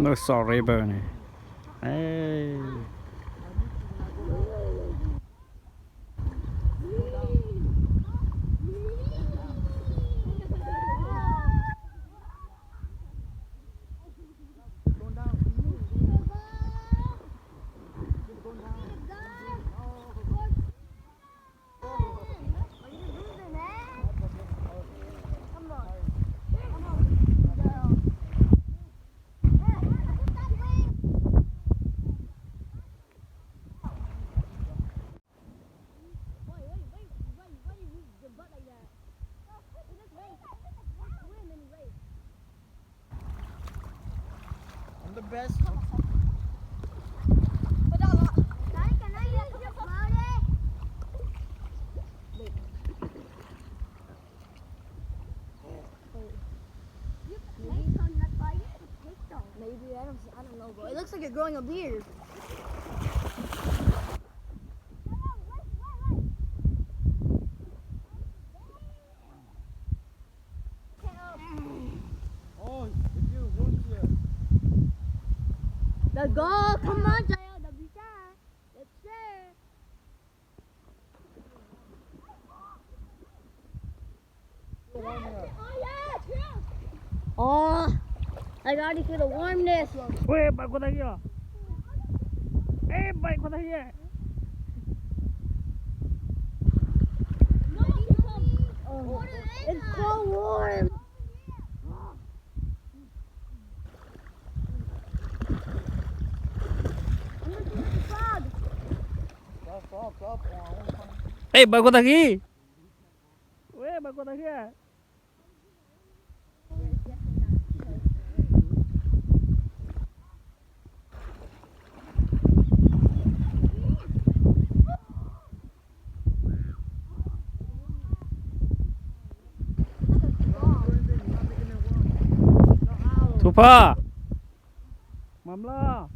မ့ၢ်စီၤရ့ဘၢၣ်န့ၣ်, အဲ I'm the best. Maybe, I don't, I don't know, bro. It looks like you're growing a beard. Oh, if you want to. The goal, come on, Jael, the bicha. Let's go. Oh, I already feel the warmness. Weh, baik kau tadi ya. Eh, baik kau tadi ya. Oh, it's so warm. I'm gonna see the frog. Eh, baik kau tadi. Weh, baik kau tadi ya. Tufa. Mamla.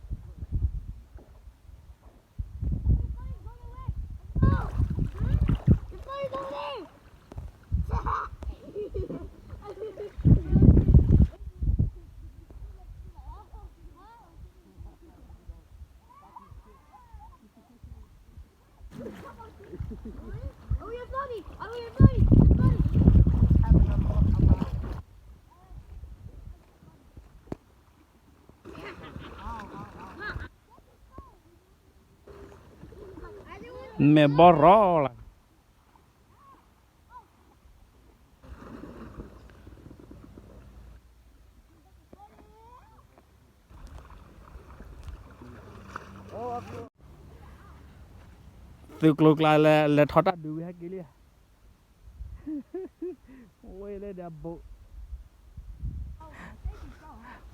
မဲာ်ဘီရီလၢ သုးကျိၤကျါလဲၤထီၣ်တၢ်ဒုးဝံၤဟဲက့ၤလံ, ဝဲလၢဒီးဘိး,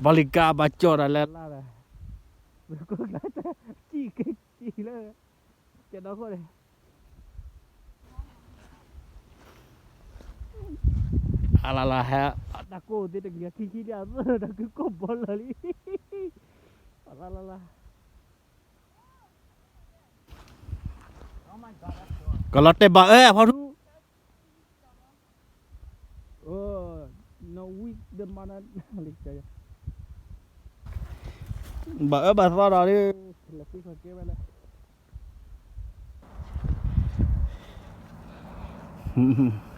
ဘီလံၤကါဘၣ်ကၠီၣ်တၢ်လဲၤလၢ်ဒီး, သုးကျိၤကျါတၢ်စံၣ်က့ၤစံၣ်လၢ ကဲဒီခိၣ်န့ၣ်, အလၢ်လၢ်ဟဲ, တၢ်ကိၢ်သ့ၣ်တကယၤခံခံဒၣ်အသၢ တၢ်ကုကိၢ်ဘီလၢာ်လံ, အလၢ်လၢ်လၢ်, ကလီၤတဲာ်ဘၣ်အၢဖီထူ ဘၣ်အၢဘၣ်သီဒီး လဲၤဃုခီကဲဝဲလၢ ဟ